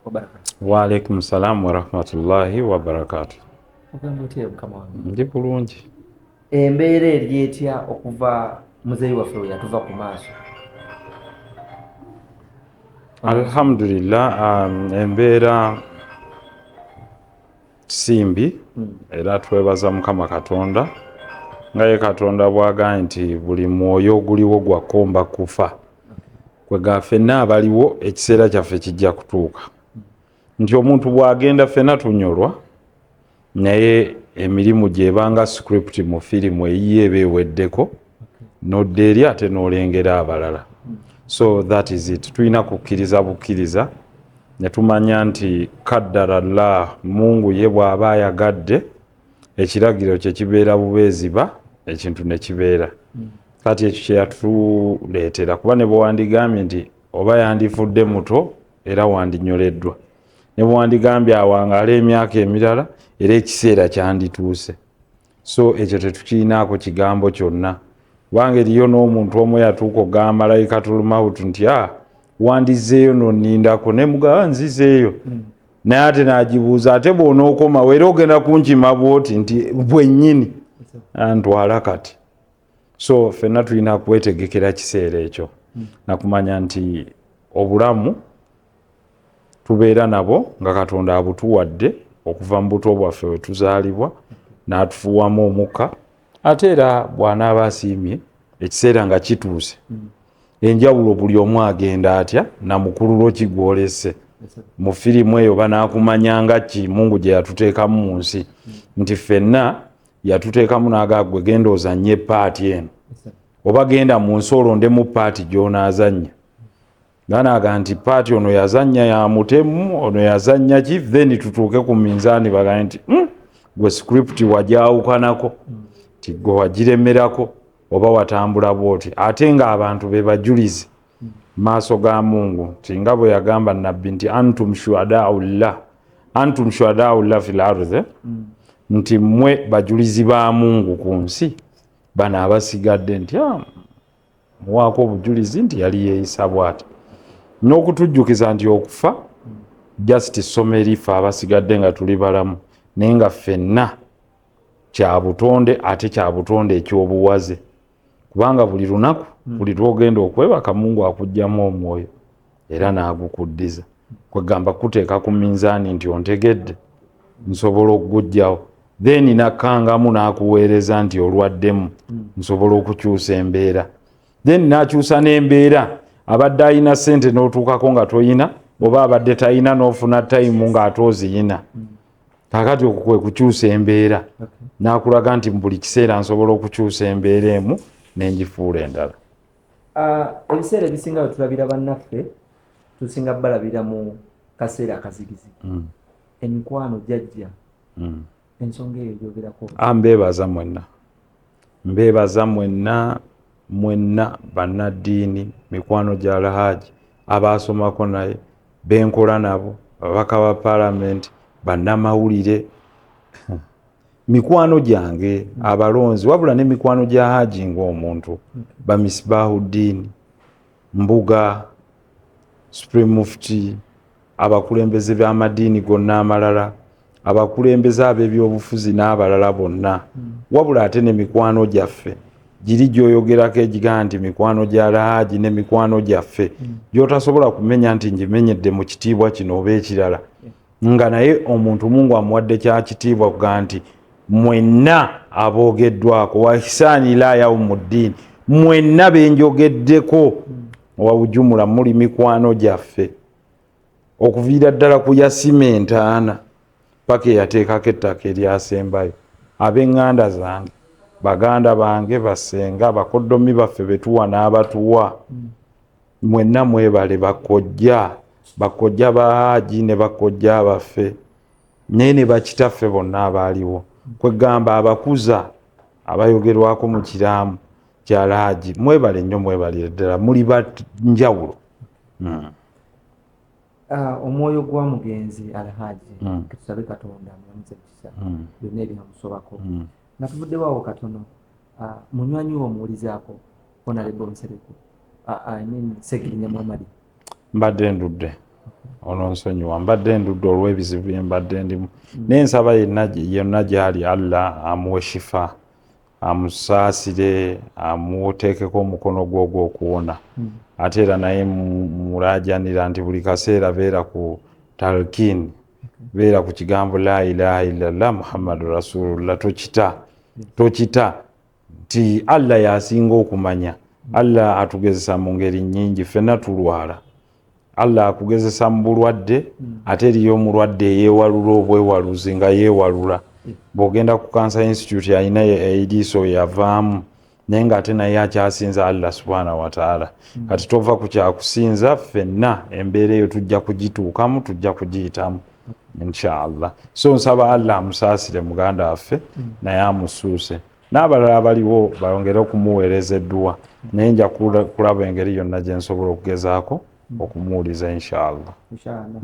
Wabarakatu. Waalaikum salaamu warahmatullahi wabarakatu. Ogamba otya mukama wange? Ndi bulungi. Embeera eri etya okuva muzeeyi waffe we yatuva ku maaso? Alhamdulillah, embeera simbi era twebaza Mukama Katonda nga ye Katonda bw'agambye nti buli mwoyo oguliwo gwakomba kufa. Kwega ffenna abaliwo ekiseera kyaffe kijja kutuuka. Nti omuntu bw'agenda ffenna tunyolwa, naye emirimu gy'ebanga script mu firimu eyiye eba eweddeko, n'odda eri ate n'olengera abalala. So that is it. Tulina kukkiriza bukkiriza ne tumanya nti kaddara llah, Mungu ye bw'aba ayagadde ekiragiro kye kibeera bubeeziba, ekintu ne kibeera. Kati ekyo kye yatuleetera, kuba ne bwe wandigambye nti oba yandifudde muto era wandinyoleddwa, ne bwe wandigambye awangaale emyaka emirala era ekiseera kyandituuse. So ekyo tetukirinaako kigambo kyonna, kubanga eriyo n'omuntu omu yatuuka ogamba malayikatul mautu nti a wandizzeeyo nonnindako, ne mugaba nzizeeyo, naye ate n'agibuuza ate bw'onookomawo era ogenda kunkima bw'oti nti bwennyini ntwala kati. So ffenna tulina kwetegekera kiseera ekyo nakumanya nti obulamu tubeera nabo nga Katonda abutuwadde okuva mu buto bwaffe we tuzaalibwa n'atufuuwamu omukka, ate era bw'anaaba asiimye ekiseera nga kituuse, enjawulo buli omu agenda atya na mukululo ki gw'olese mu firimu eyo, banaakumanyanga ki Mungu gye yatuteekamu mu nsi, nti ffenna yatuteekamu n'agaa gwe genda ozannye part eno, oba genda mu nsi olondemu part gy'onaazannya. Ganaaga nti part ono yazannya ya mutemu, ono yazannya ki, then tutuuke ku minzaani bagambe nti gwe script wajawukanako, ti gwe wagiremerako oba watambula bwoti, ate ng'abantu be bajulizi maaso ga Mungu, nti nga bwe yagamba nabbi nti antum shuhadaullah, antum shuhadaullah fil ardhi, nti mmwe bajulizi ba Mungu ku nsi. Bano abasigadde nti muwaako obujulizi nti yali yeeyisa bw'ati, n'okutujjukiza nti okufa just ssomo erife abasigadde nga tuli balamu, naye nga ffenna kya butonde, ate kya butonde ekyobuwaze, kubanga buli lunaku buli lwogenda okwebaka Mungu akuggyamu omwoyo era n'agukuddiza, kwegamba kuteeka ku minzaani nti ontegedde nsobola okuguggyawo, then nakkangamu n'akuweereza nti olwaddemu nsobola okukyusa embeera, then n'akyusa n'embeera. Abadde alina ssente n'otuukako nga toyina, oba abadde talina n'ofuna time ng'ate oziyina. Kaakati okwo kwe kukyusa embeera, n'akulaga nti mu buli kiseera nsobola okukyusa embeera emu nengifuula endala. Ebiseera ebisinga bwe tulabira bannaffe, tusinga balabira mu kaseera akazigizigi. Emikwano jajja, ensonga eyo gyogerako? Mbeebaza mwenna, mbeebaza mwenna mwenna bannaddiini, mikwano gya Alhaji, abaasomako naye, benkola nabo, ababaka ba paalamenti, bannamawulire, mikwano gyange, abalonzi, wabula ne mikwano gya Haji ng'omuntu, bamisibahuddiini, Mbuga, Supreme Mufti, abakulembeze b'amadiini gonna amalala, abakulembeze ab'ebyobufuzi n'abalala bonna, wabula ate ne mikwano gyaffe giri gyoyogerako egigaa nti mikwano gya Alhaji ne mikwano gyaffe gyotasobola kumenya nti ngimenyedde mu kitiibwa kino oba ekirala, nga naye omuntu Mungu amuwadde kya kitiibwa kugaa nti mwenna aboogeddwako wa ihsaani ila yaumu ddiini, mwenna benjogeddeko wawujumula muli mikwano gyaffe, okuviira ddala ku yasima entaana paka eyateekako ettaka eryasembayo, ab'eŋŋanda zange, baganda bange, basenga, bakoddomi baffe betuwa n'abatuwa, mwenna mwebale, bakojja, bakojja ba Haji ne bakojja baffe, naye ne bakitaffe bonna abaaliwo, kwegamba abakuza abayogerwako mu kiraamu kya Alhaji, mwebale nnyo, mwebalire ddala, muli banjawulo. Omwoyo gwa mugenzi Alhaji, tusabe Katonda amulamuze ekisa, byonna ebyamusobako. Nga tuvuddewo awo katono, munywanyi wo omuwulizaako Honorable Nsereko, I mean Segirinya Muhammad. Mbadde ndudde. Ononsonyiwa, mbadde ndudde olw'ebizibu bye mbadde ndimu, naye nsaba yenna yonna gy'ali Allah amuwe shifa, amusaasire, amuteekeko omukono gwe ogw'okuwona. Ate era naye mulajanira nti buli kaseera beera ku talkin, beera ku kigambo la ilaha illallah Muhammadu rasulullah. Tokita, tokita nti Allah yasinga okumanya. Allah atugezesa mu ngeri nnyingi, ffenna tulwala. Allah akugezesa mu bulwadde, ate eriyo omulwadde eyeewalula obwewaluzi nga yeewalula. Bw'ogenda ku Cancer Institute, alina eriiso yavaamu, naye ng'ate naye akyasinza Allah subhanahu wataala. Kati tova ku kyakusinza. Ffenna embeera eyo tujja kugituukamu, tujja kugiyitamu inshallah. So nsaba Allah amusaasire muganda waffe, naye amusuuse n'abalala abaliwo bayongere okumuweereza edduwa, naye nja kulaba engeri yonna gye nsobola okugezaako okumuwuliza inshallah. Inshallah.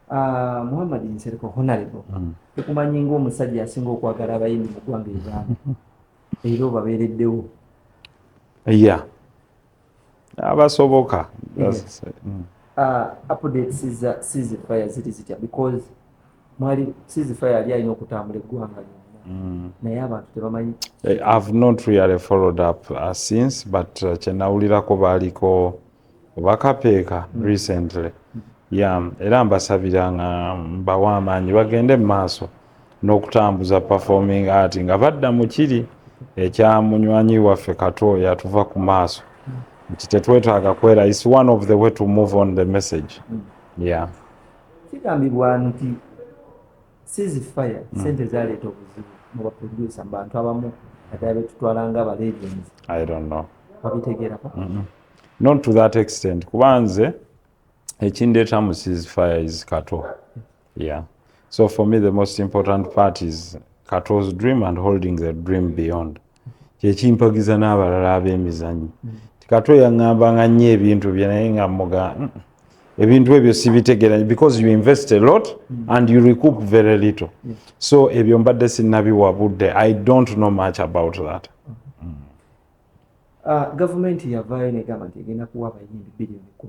Ah, Muhammad Nsereko Honorable, tukumanyi ng'omusajja asinga okwagala abayimbi mu ggwanga Uganda, era obabeereddewo. Ya, abasoboka. Updates za ceasefire ziri zitya? Because mwali ceasefire yali alina okutambula eggwanga lyonna, naye abantu tebamanyi. I've not really followed up since, but kyenawulirako baaliko bakapeeka recently. Yeah, era mbasabira nga mbawa amaanyi bagende mu maaso n'okutambuza performing art nga badda mu kiri ekya munywanyi waffe Kato yatuva ku maaso nti tetwetaaga kwera. Is one of the way to move on the message, yeah. Kigambibwa nti ceasefire sente zaleeta obuzibu mu baproducer, mu bantu abamu naddala betutwala nga aba legends. I don't know. Wabitegeerako? Not to that extent, kuba nze ekindeeta mu ceasefire is Kato. Yeah, so for me the most important part is Kato's dream and holding the dream beyond. Kyekimpagiza n'abalala ab'emizannyo. Kato yaŋŋambanga nnyo ebintu bye, naye nga muga ebintu ebyo sibitegeera because you invest a lot and you recoup very little. So ebyo mbadde sinnabiwa budde. I don't know much about that. Gavumenti yavaayo negamba nti egenda kuwa abayimbi biliyoni 13.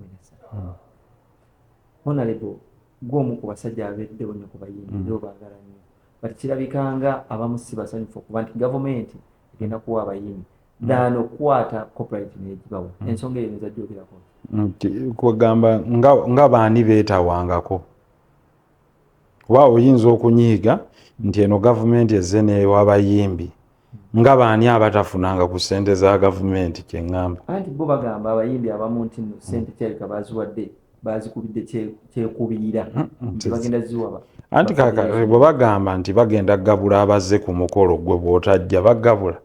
Honorable, gw'omu ku basajja abeereddewo nnyo ku bayimbi, era obaagala nnyo, but kirabika nga abamu si basanyufu okuba nti gavumenti egenda kuwa abayimbi than okukwata copyright negibawa. Ensonga eyo neza gyogerako? Nti kwegamba nga baani beetawangako, oba oyinza okunyiiga nti eno gavumenti ezze neewa abayimbi, nga baani abatafunanga ku ssente za gavumenti? Kyeŋŋamba. Anti bo bagamba abayimbi abamu nti nno sente kirabika baziwadde, bazikubidde kyekubiira nti bagenda ziwaba. Anti kaka bwe bagamba nti bagenda gabula abazze ku mukolo, gwe bw'otajja bagabula?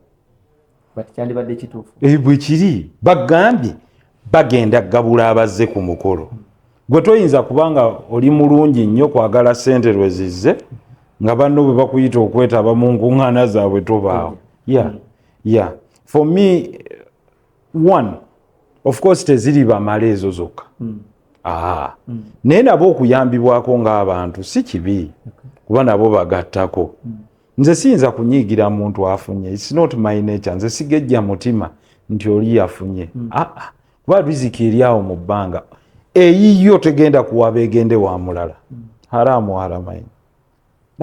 But kyandibadde kituufu. Bwe kiri bagambye bagenda gabula abazze ku mukolo, gwe toyinza kubanga oli mulungi nnyo kwagala ssente lwe zizze nga banno bwe bakuyita okwetaba mu nkuŋŋaana zaabwe tobaawo. Yeah, for me, one, of course teziri bamala ezo zokka. Aa, naye nabo okuyambibwako ng'abantu si kibi, kuba nabo bagattako. Nze siyinza kunyiigira muntu afunye, it's not my nature. Nze sigejja mutima nti oli yafunye. Aa, kuba riziki eri awo mu bbanga, eyiyo tegenda kuwaba egende wa mulala. Haramu haramaini.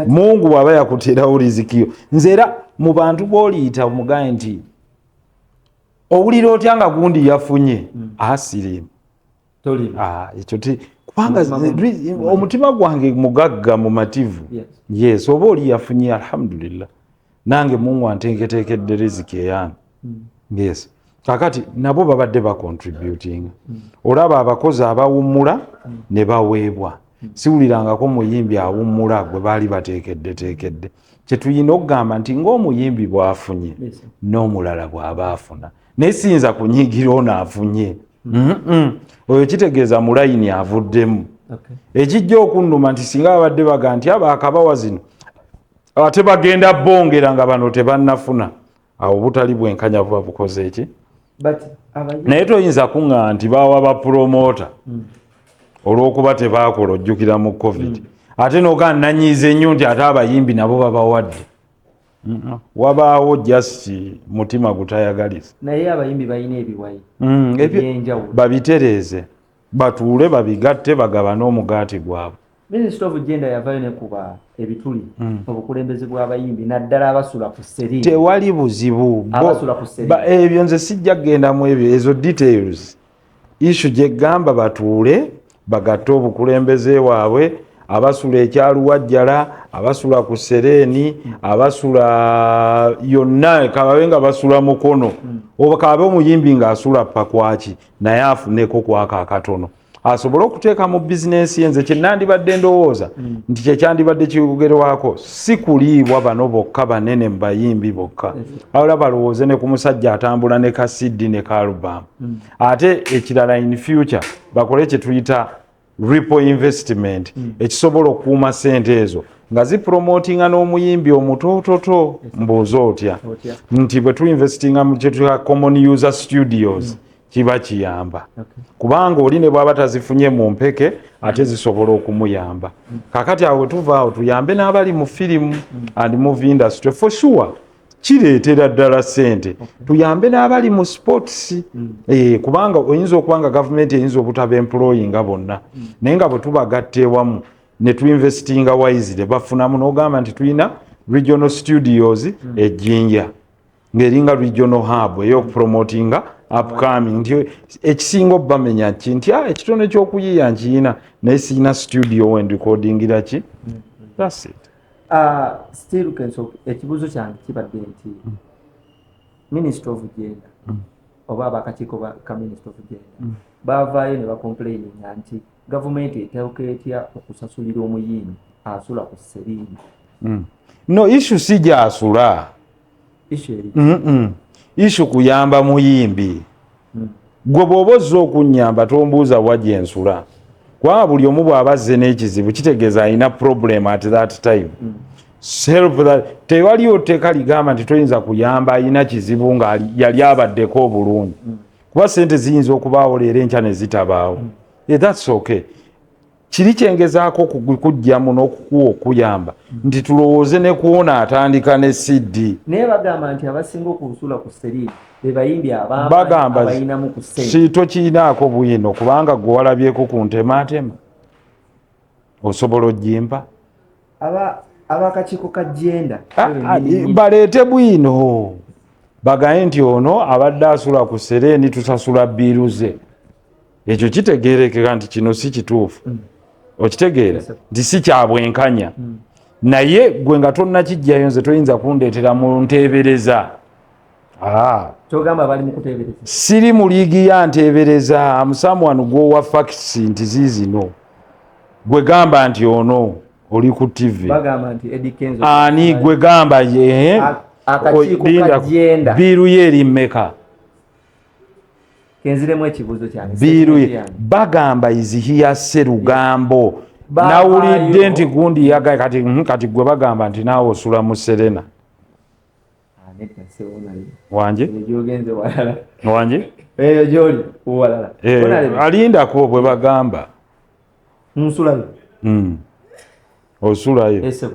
Mungu bw'aba yakuteerawo riziki yo. Nze era mu bantu b'oliyita omugaye nti owulira otya nga gundi yafunye, asirimu. Tolima. Ah, ekyo kubanga omutima gwange mugagga, mumativu. Yes, oba oli yafunye, alhamdulillah, nange Mungu anteeketeekedde riziki eyange. Yes, kakati nabo babadde bacontributing. Olaba abakozi abawummula ne baweebwa, siwulirangako muyimbi awummula gwe baali bateekeddeteekedde. Kyetuyina okugamba nti ng'omuyimbi bw'afunye, n'omulala bw'aba afuna, naye siyinza kunyigira ono afunye. Oyo kitegeeza mu layini avuddemu. Ekijja okunnuma nti singa babadde baga nti aba akabawa zino ate bagenda bongera nga bano tebannafuna, awo butali bwenkanya buba bukoze eki. But abayimbi Naye toyinza kuŋŋaa nti bawa bapromota olw'okuba tebakola, ojjukira mu COVID, ate nogaa nanyiiza ennyo nti ate abayimbi nabo babawadde. Wabaawo just mutima gutayagaliza. Naye abayimbi balina ebiwayi ebyenjawulo. Babitereeze. Batuule babigatte, bagabane omugaati gwabwe. Minister of Gender yavayo nekuba ebituli obukulembeze bw'abayimbi, naddala abasula ku Serena. Tewali buzibu. Abasula ku Serena. Ebyo nze sijja kugenda mu ebyo, ezo details. Issue gyegamba batuule bagatte obukulembeze waabwe, abasula ekyaluwajjala, abasula ku Serena, abasula yonna, kababe nga basula Mukono, oba kababe omuyimbi ng'asula Pakwaki, naye afuneko kwako akatono asobole okuteeka mu bizinensi ye. Nze kyenandibadde ndowooza nti kyekyandibadde kyogerwako si kuliibwa bano bokka banene mu bayimbi bokka, wabula balowooze ne ku musajja atambula ne ka CD ne ka album. Ate ekirala, in future bakole kye tuyita ripple investment, ekisobola okukuuma sente ezo nga zipromotinga n'omuyimbi omutoototo. Mbuuza otya? Otya? Nti bwe tuinvestinga mu kyetuyita common user studios, kiba kiyamba, kubanga oli ne bw'aba tazifunye mu mpeke, ate zisobola okumuyamba. Kakati awo wetuva awo tuyambe n'abali mu firimu and movie industry, for sure kireetera ddala ssente. Tuyambe n'abali mu sports, kubanga oyinza okuba nga gavumenti eyinza obutaba employinga bonna, naye nga bwe tubagatta ewamu ne tuinvestinga wisely, bafunamu. N'ogamba nti tulina regional studios ejjinja ng'eringa regional hub ey'okupromotinga upcoming, nti ekisinga obbamenya ki nti ekitone ky'okuyiiya nkiyina, naye siyina studio wendikodingira ki. That's it. Still Kenzo, ekibuuzo kyange kibadde nti Minister of Gender oba abakakiiko ka Minister of Gender bavaayo ne bacomplaininga nti gavumenti eteeka etya okusasulira omuyimbi asula ku Serena? No, issue si gyasula. Issue eri? Issue kuyamba muyimbi. Gwe bw'oba ozze okunnyamba, tombuuza wa gye nsula, kubanga buli omu bw'aba azze n'ekizibu kitegeeza alina problem at that time. Help that, tewaliyo tteeka ligamba nti toyinza kuyamba alina kizibu nga yali abaddeko obulungi, kuba sente ziyinza okubaawo leero, enkya ne zitabaawo. Yeah, that's okay. Kiri kyengezaako okukuggyamu n'okukuwa okuyamba nti tulowooze ne kuwona atandika ne CD. Naye bagamba nti abasinga okusula ku Serena be bayimbi Bagamba abayinamu ku sente. Si tokiinaako bwino, kubanga gwe walabyeko ku ntemaatema osobola ogimpa. Abakakiiko ka gender. Baleete bwino bagaye nti ono abadde asula ku Serena, tusasula bill ze. Ekyo kitegeerekeka nti kino si kituufu. Okitegeera nti si kyabwenkanya, naye gwe nga tonnakijjayo, nze toyinza kundeetera mu nteebereza. Kyogamba bali mu kuteebereza? Siri mu liigi ya nteebereza. Am someone gwowa facts nti ziizino. Gwe gamba nti ono oli ku TV. Bagamba nti Eddie Kenzo. Ani gwe gamba ye? Akakiiko ka gender. Bill ye eri mmeka? Kenziremu ekibuuzo kyange. Bill ye Statement yange. Bagamba izihia Serugambo. Bavaayo. Nawulidde nti gundi yaga kati, kati gwe bagamba nti naawe osula mu Serena. Ah, nedda ssebo, naye. Wanje? Eyo gy'ogenze walala. Wanje? Eyo gy'oli walala. Honorable. Alindako bwe bagamba. Nsulayo. Osulayo. Ssebo.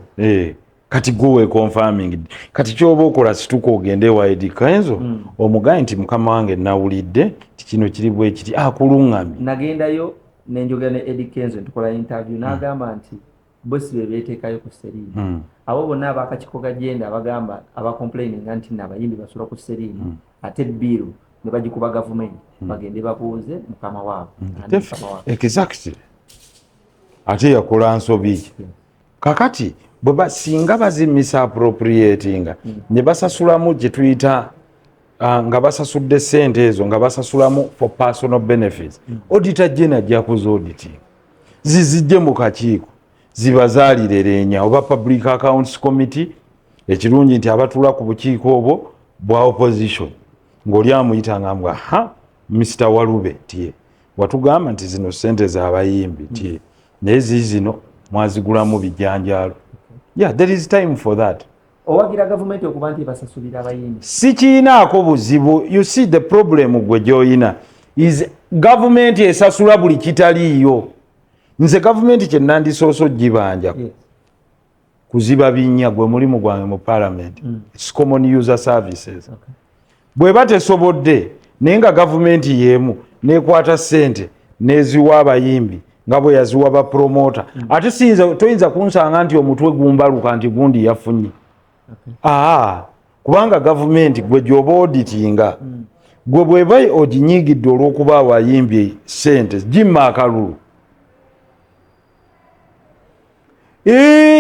Kati gwe weconfirming. Kati kyoba okola, situka ogende ewa Eddy Kenzo, omugaye nti mukama wange, nawulidde nti kino kiri bwe kiti, akuluŋŋamye. Nagendayo nenjogera ne Eddie Kenzo, ntukola interview, n'agamba nti bo si be beeteekayo ku Serena. Abo bonna abakakiiko ka gender abagamba, abacomplaininga nti nno abayimbi basula ku Serena, ate bill ne bagikuba gavumenti, bagende babuuze mukama waabwe. Ani mukama waabwe? Exactly, ate yakola nsobi. Kakati bwe singa bazimisappropriatinga ne basasulamu gye tuyita nga basasudde sente ezo nga basasulamu for personal benefits, auditor general ajja kuza auditing, zizijje mu kakiiko zibazaalire leenya oba Public Accounts Committee. Ekirungi nti abatuula ku bukiiko obwo bwa opposition, ng'oli amuyita nga mbwa ha Mr Walube tie watugamba nti zino sente z'abayimbi tie, naye ziizino mwazigulamu bijanjaalo. Yeah, there is time for that. Owagira gavumenti okuba nti basasulira abayimbi? Sikiinaako buzibu. You see, the problem gwe gy'oyina is gavumenti esasula buli kitaliiyo. Nze gavumenti kye nandisoose ogibanja kuziba binnya, gwe mulimu gwange mu parliament. It's common user services. Bweba tesobodde, naye nga gavumenti y'emu nekwata ssente. Neziwa abayimbi nga bwe yaziwa bapromota. Ate siyinza, toyinza kunsanga nti omutwe gumbaluka nti gundi yafunye. Aa, kubanga gavumenti gwe gyoba auditinga, gwe bweba oginyigidde olw'okuba abayimbye sente, gimma akalulu.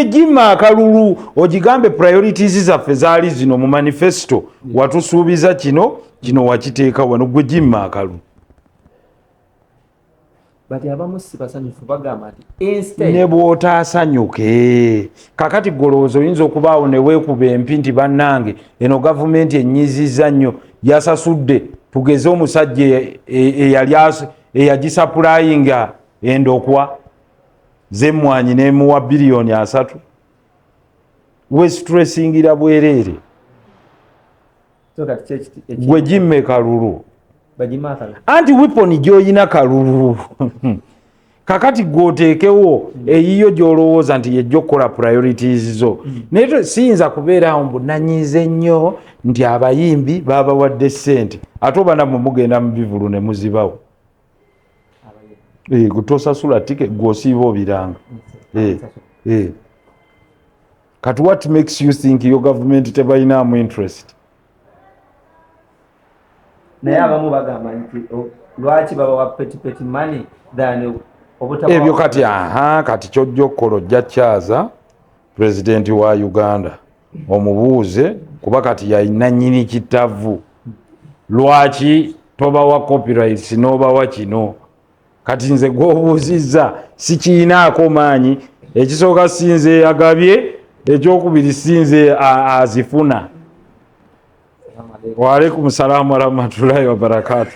Gimma akalulu ogigambe priorities zaffe zaali zino mu manifesto, watusuubiza kino, kino wakiteeka wano, gwe gimma akalulu. But abamu si basanyufu, bagamba nti instead Ne bw'otaasanyuke, kakati golowooza oyinza okubaawo ne weekuba empi nti bannange, eno gavumenti enyiziza nnyo, yasasudde, tugeze omusajja eyali eyagisupplyinga endokwa z'emmwanyi n'emuwa biliyoni 30, westressingira bwereere. So kati ki Gwe gimme kalulu. Bagime akalulu. Anti weapon gy'oyina kalulu. Kakati gwoteekewo eyiyo gy'olowooza nti yejja okukola priorities zo, naye siyinza kubeerawo mbu nanyiize nnyo nti abayimbi babawadde ssente, ate oba nammwe mugenda mu bivulu ne muzibawo. Abayimbi. Eh, gwe tosasula ticket, gw'osiiba obiranga. Eh. Kati what makes you think your government tebalinamu interest? Naye abamu bagamba nti lwaki babawa petty petty money than obutabawa? Ebyo kati, aha, kati kyojja okukola, ojja kyaza pulezidenti wa Uganda omubuuze, kuba kati yalina nyini kitavu. Lwaki tobawa copyrights n'obawa kino? Kati nze gwobuuzizza sikiinaako maanyi. Ekisooka, sinze agabye. Ekyokubiri, sinze azifuna. Waalaikum salaamu warahmatullahi wabarakatu.